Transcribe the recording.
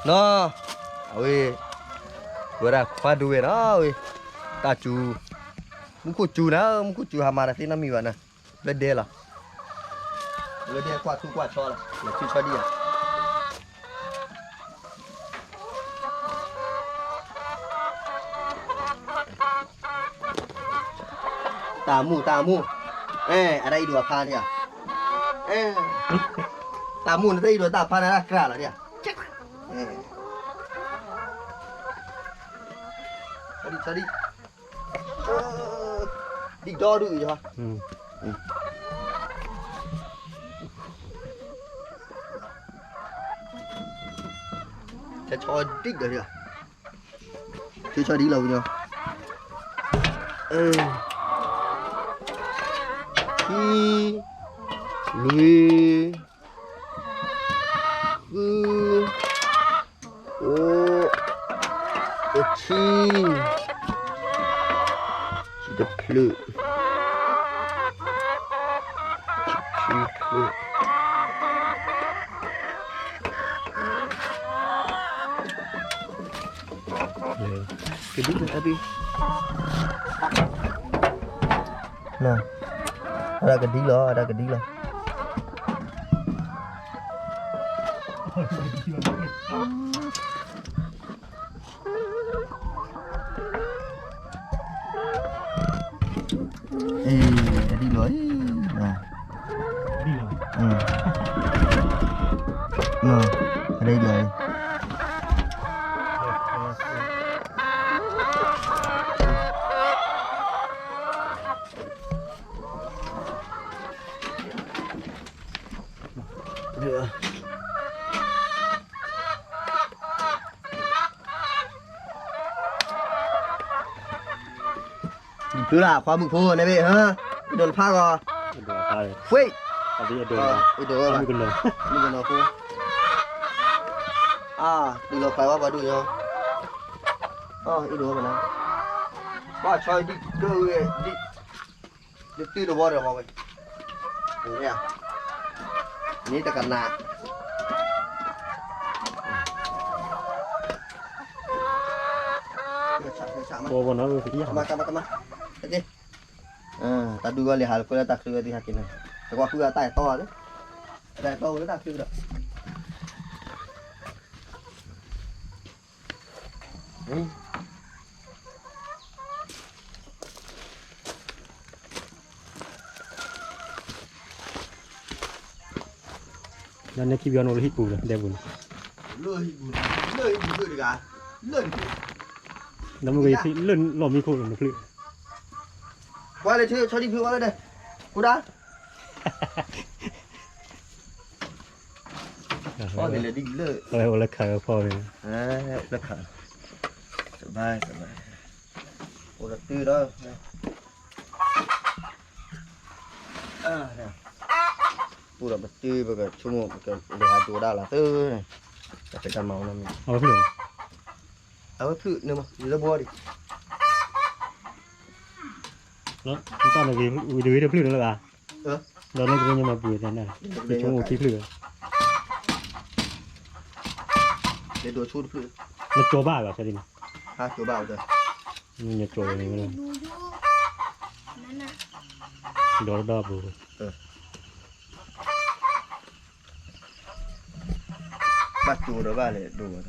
နီၤ, အဝဲ, ဝဲဒၣ်ခွါဒိဝဲနီၤ, အဝဲ, တၢ်စူၤ, မူခိၣ်စူၤနၤ, မူခိၣ်စူၤဟးမၤတသ့နီတမံၤဘၣ်နၤ, လၢဒဲလီၤ, လၢဒဲကွၢ်ထူကွၢ်ဆီလီၤ, လဲၤထံဆီဒံၣ်ဧါ. တၢ်မူၣ် တၢ်မူၣ်, အဲ အတၢ်အံၤဒိၣ်အဖါန့ၣ်ဧါ, အဲ, တၢ်မူၣ်န့ၣ် တၢ်အံၤဒိၣ်တၢ်ဖါန့ၣ် တၢ်ကြၢးလီၤဒ်ဧါ, အဲ, ဆီဒံၣ် ဆီဒံၣ်, ဒံၣ်ဒီဒူၣ်အံၤ, ဆီဒံၣ်ဒီးဒ်ဧါ. ထံဆီဒံလီၤပညီ, အ, ခံ, လွံၢ်, ဃု, အိ, တဆံ, တဖျၢၣ်, ခံဖျၢၣ်. ကဒံလီၤ, အဒၣ်ကဒံလီၤ, အဒၣ်ကဒံလီၤ. အံၤ, အဒံလီၤအံၤ, အဒံလီၤအံၤ. ဒံၣ်ဖျုးလၢခွါမုၣ်ဖိန့ၣ်ဘ့ၣ်, အံၤဒိးတဖၣ်ဂီၤ, အံၤဒိး, မုၣ်ကနီၤဖိ, အါ, ဒုးလီၤဖျါဝဲပှၤဒိၣ်ညီ, အံၤဒိးဝဲမနၤ, ဘၣ်ဆီဒံၣ်ကၢဝဲ, ဒ်တုၢ်တဝီဒီးမၤဝဲ, န့ၣ်တကနၣ်, တၢ်ဒုးဂီၤလံၤဟးလၢခွဲလၢတၢ်ချၢဝဲသ့ၣ်ဟဲက့ၤန့ၣ်, တကွၢ်ဖုအတၢ်အဲၣ်တီ, တၢ်အဲၣ်တီဝဲလၢတၢ်ချၢဒီး လၢန့ၣ်ခံပယီၤန့ၣ်လၢဟံၣ်ပူၤလီၤ ဒဲပူၤန့ၣ်, လၢဟံၣ်ပူၤ, လၢဟံၣ်ပူၤဖျၢၣ်တဂၤ, လၢန့ၣ်, လၢမုၢ်ဂ့ၤဖံး လၢလီၢ်မံခိၣ်န့ၣ်ဖျၢၣ်, ပှၤလဲၤထံဆီဒံၣ်ဖျၢၣ်ဝဲလၢဒဲ, ဃူဒါ ဖီန့ၣ်လဲၤဒ်လၢ, အိၣ်လၢခးဖီန့ၣ်, အိၣ်လၢခး, စဘၣ်စဘၣ်, အိၣ်ဒီးတုၤဒီး, ပူၤဒီးပတုၤ ပကဆိကမိၣ် ပကလဲၤဟးဒိးဒၣ်လီၤသၢန့ၣ်, တၢ်ဖံးတၢ်မၤအိၣ်နီတမံၤ, အဝဲဖျၢၣ်, အဝဲဖျၢၣ်န့ၣ်မး ယလၢဘီဒံး တၢ်န့ၣ်ဂ့ၤတဖျၢၣ်န့ၣ်လၢၤဘၣ်, ဒီးလၢကရၢညါမၤပူၤတၢ်န့ၣ်, ဆိကမိၣ်ခံဖျၢၣ်, နကၠီၤဘၣ်ဘၣ်, နကၠီၤန့ၣ်, ဒီးဒီပူၤ ဘၣ်ကၠိဒီးဘၣ်လဲၣ် ဒိၣ်ဝဲ,